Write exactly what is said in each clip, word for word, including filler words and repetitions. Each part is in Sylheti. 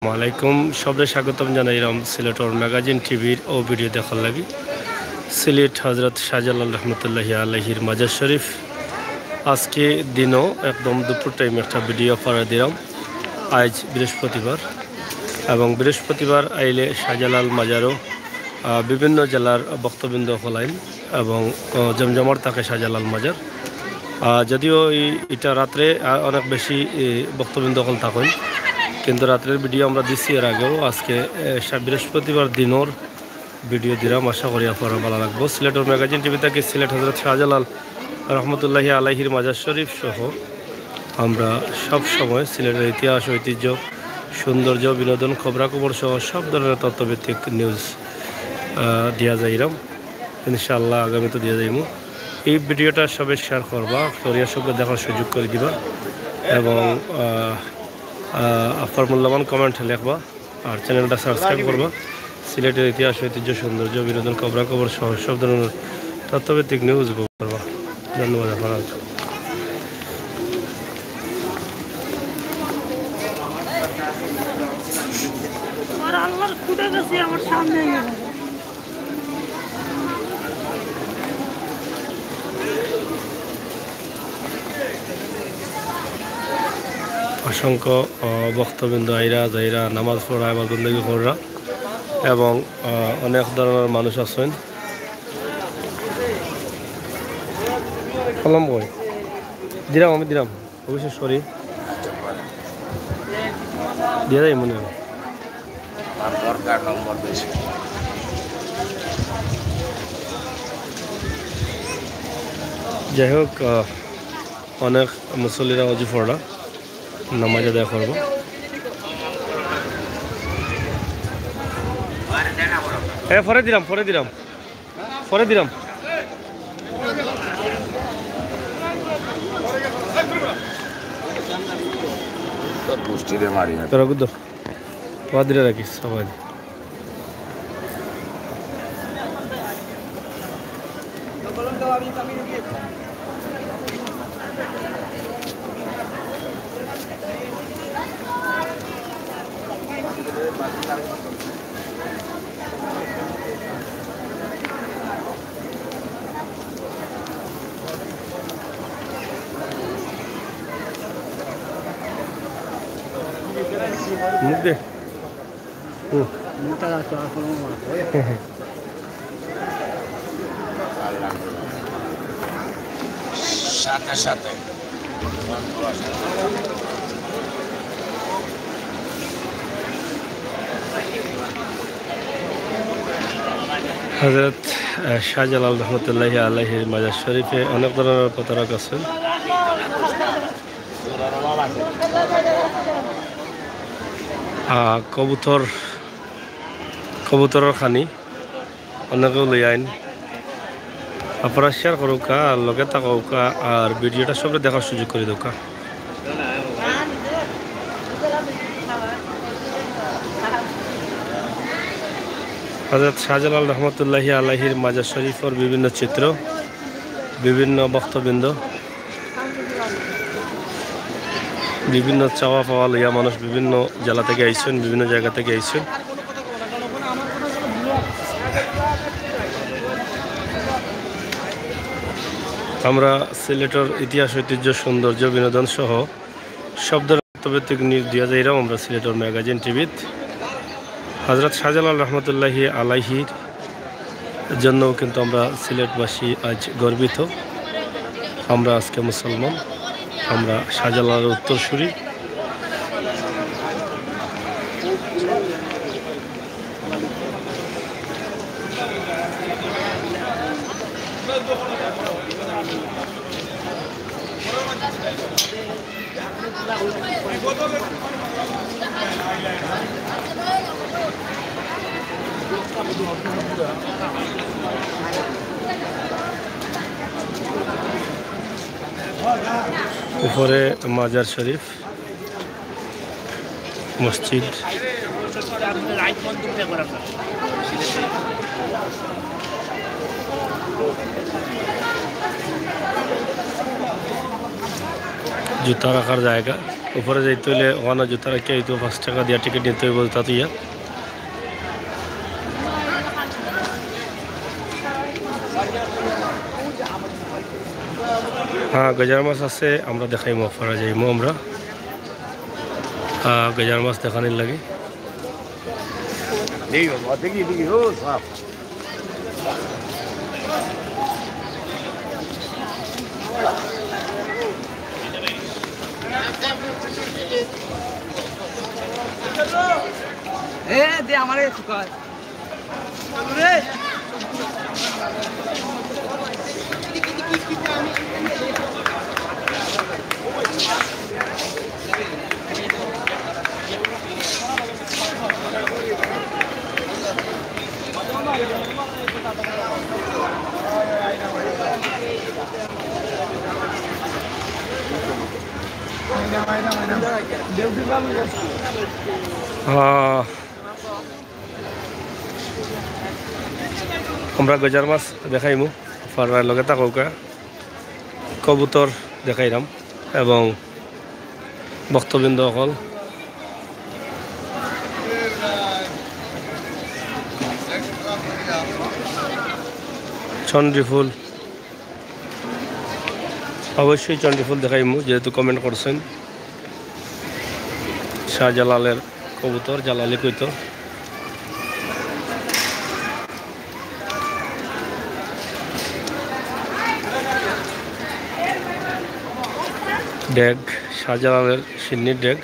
আসসালামু আলাইকুম, সবরে স্বাগতম জানাইরাম সিলেটর ম্যাগাজিন টিভির ও ভিডিও দেখার লাগি। সিলেট হজরত শাহজালাল রহমতুল্লাহি আলাইহির মাজার শরীফ। আজকে দিনও একদম দুপুর টাইম একটা ভিডিও পাড়া দিলাম। আজ বৃহস্পতিবার, এবং বৃহস্পতিবার আইলে শাহজালাল মাজারও, আহ, বিভিন্ন জেলার ভক্তবৃন্দ হলাইন এবং, আহ, জমজমাট থাকে শাহজালাল মাজার। আহ, যদিও এই, এটা রাত্রে, আহ, অনেক বেশি, এ, ভক্তবৃন্দ হল থাকেন, কিন্তু রাত্রের ভিডিও আমরা দিছি এর আগেও। আজকে, এ, সা-, বৃহস্পতিবার দিনর ভিডিও দিলাম, আশা করি আপনারা ভালো লাগবো। সিলেটর ম্যাগাজিন টিভি থেকে সিলেট হজরত শাহজালাল রহমতুল্লাহি আলাইহির মাজার শরীফ সহ আমরা সব সময় সিলেটের ইতিহাস, ঐতিহ্য, সৌন্দর্য, বিনোদন, খবরাখবর সহ সব ধরনের তথ্যভিত্তিক নিউজ, আহ, দিয়া যাইরাম। ইনশাআল্লাহ আগামী তো দিয়া যাইমু। এই ভিডিওটা সবে শেয়ার করবা, করিয়া সবকে দেখার সুযোগ করে দিবা, এবং, আহ, আহ, আপনার মূল্যবান কমেন্ট লেখবা। আর চ্যানেলটা সাবস্ক্রাইব করবা। সিলেটের ইতিহাস, ঐতিহ্য, সৌন্দর্য, বিনোদন, খবরাখবর সহ সব ধরনের তথ্যভিত্তিক নিউজ উপভোগ করবা। ধন্যবাদ আপনারা। আমার আল্লাহর খুদা গেছে আমার সামনে। অসংখ্য, আহ, ভক্তবৃন্দ আইরা যাইরা নামাজ পড়া, ইবাদত বন্দেগী কররা, এবং, আহ, অনেক ধরনের মানুষ আছেন। কলম কই? দিলাম, আমি দিলাম। অবশ্য সরি। দিয়া যাই মনে হয়। আমার দরকার নম্বর বেশি। যাই হোক, আহ, অনেক মুসল্লিরা অজু পড়া, নামাজ আদায় করবো। এ, পরে দিলাম, পরে দিলাম। পরে দিলাম। তোর পুষ্টিতে মারি না। তোরা গুদ্দ। পা দিলে রাখিস, সবাই। মুখ দে। হুম। মুখটা রাখো, আর কোনো মাছ। সাথে সাথে। হজরত, আহ, শাহজালাল রহমতুল্লাহি আলাইহির মাজার শরীফে অনেক ধরনের প্রতারক আছেন। আহ, কবুতর, কবুতরের খানি অনেকেও লই আইন। আপনারা শেয়ার করুকা, আর লগে থাকুকা, আর ভিডিওটা সবরে দেখার সুযোগ করে দেউকা। হজরত শাহজালাল রহমতুল্লাহি আলাইহির মাজার শরীফর বিভিন্ন চিত্র, বিভিন্ন ভক্তবৃন্দ, বিভিন্ন চাওয়া পাওয়া লইয়া মানুষ বিভিন্ন জেলা থেকে আইছেন, বিভিন্ন জায়গা থেকে আইছেন। আমরা সিলেটর ইতিহাস, ঐতিহ্য, সৌন্দর্য, বিনোদন সহ সব ধরনের তথ্যভিত্তিক নিউজ দিয়া যাইরাম আমরা সিলেটর ম্যাগাজিন টিভিত। হজরত শাহজালাল রহমতুল্লাহি আলাইহির জন্য কিন্তু আমরা সিলেটবাসী আজ গর্বিত। আমরা আজকে মুসলমান, আমরা শাহজালালের উত্তরসূরি। উপরে মাজার শরীফ, মসজিদ। জুতা রাখার জায়গা। উপরে যাইতে অইলে ওখানো জুতা রাখিয়া অইতো, পাঁচ টেকা দিয়া টিকিট নিতে অইবো জুতা থইয়া। হ্যাঁ, গজার মাছ আছে, আমরা দেখাইমু, আপনারা যাইমু আমরা। আহ, গজার মাছ দেখানির লাগি। এ, দে আমারে একটু কর। আহ, আমরা গজার মাছ দেখাইমু, আপনারা লগে থাকউক্কা। কবুতর দেখাইরাম এবং ভক্তবৃন্দ অকল। চণ্ডীফুল, অবশ্যই চণ্ডীফুল দেখাইমু, যেহেতু comment করছেন। শাহজালালের কবুতর, জালালি কইতো। ডেগ, শাহজালালের শিন্নির ডেগ।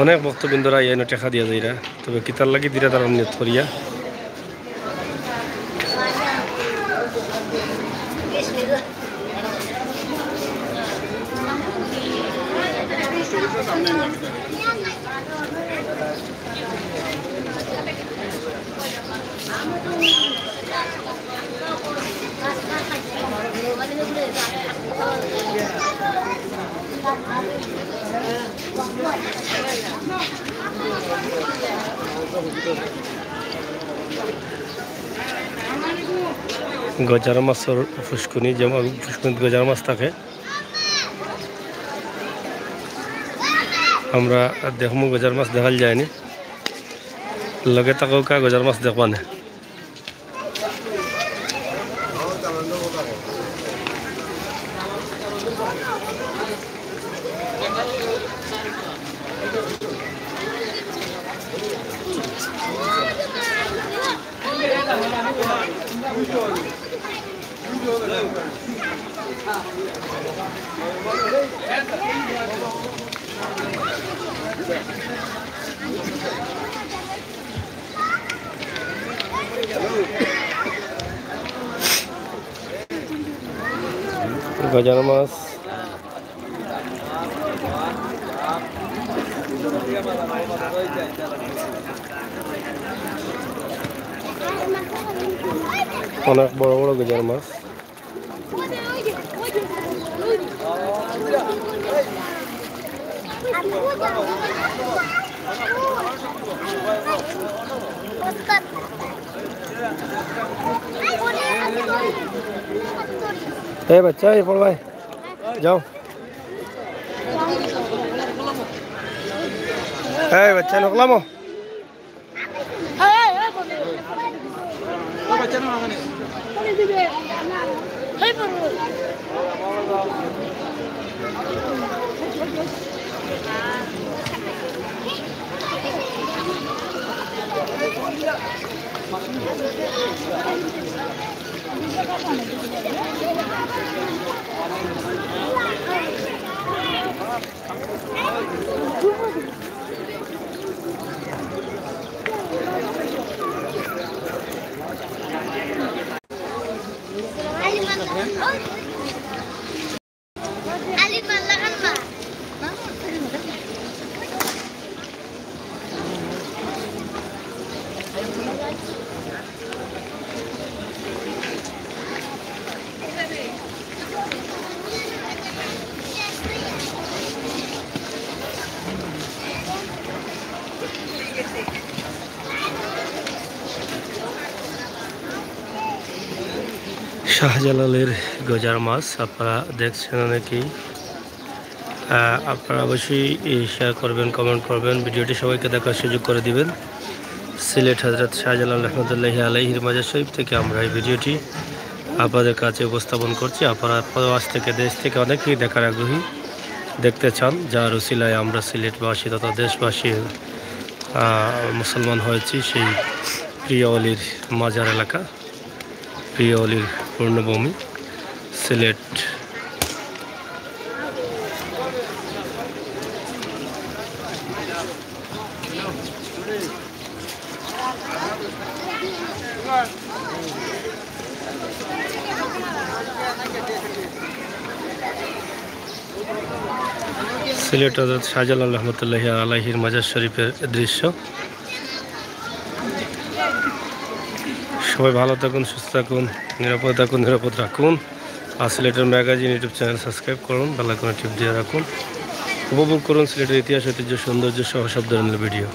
অনেক ভক্তবৃন্দরা আইয়া ইনো টেকা দিয়া যাইরা, তবে কিতার লাগি দিরা তারা নিয়ত করিয়া। গজার মাছর ফুসকুনি, যেমন ফুসকুনিত গজার মাছ থাকে। আমরা দেখমু গজার মাছ দেখাইল যায়নি, লগে থাকউক্কা, গজার মাছ দেখবানে। গজার মাছ। অনেক বড় বড় গজার মাছ। এ বাচ্চা, এ পড় ভাই, যাও। এই বাচ্চা, নকলামো। শাহজালালের গজার মাছ আপনারা দেখছেন অনেকেই। আহ, আপনারা অবশ্যই শেয়ার করবেন, কমেন্ট করবেন, ভিডিওটি সবাইকে দেখার সুযোগ করে দিবেন। সিলেট হযরত শাহজালাল রহমতুল্লাহি আলাইহির মাজার শরীফ থেকে আমরা এই ভিডিওটি আপনাদের কাছে উপস্থাপন করছি। আপনারা প্রবাস থেকে, দেশ থেকে অনেকেই দেখার আগ্রহী, দেখতে চান, যার উসিলায় আমরা সিলেটবাসী তথা দেশবাসী, আহ, মুসলমান হয়েছি সেই প্রিয় অলির মাজার এলাকা, প্রিয় অলির পূর্ণভূমি সিলেট। সিলেট হযরত শাহজালাল রহমতুল্লাহি আলাইহির মাজার শরীফের দৃশ্য। সবাই ভালো থাকুন, সুস্থ থাকুন, নিরাপদ থাকুন, নিরাপদ রাখুন। আর সিলেটের ম্যাগাজিন ইউটিউব চ্যানেল সাবস্ক্রাইব করুন, বেল আইকনে টিপ দিয়ে রাখুন। উপভোগ করুন সিলেটের ইতিহাস, ঐতিহ্য, সৌন্দর্য সহ সব ধরনের ভিডিও।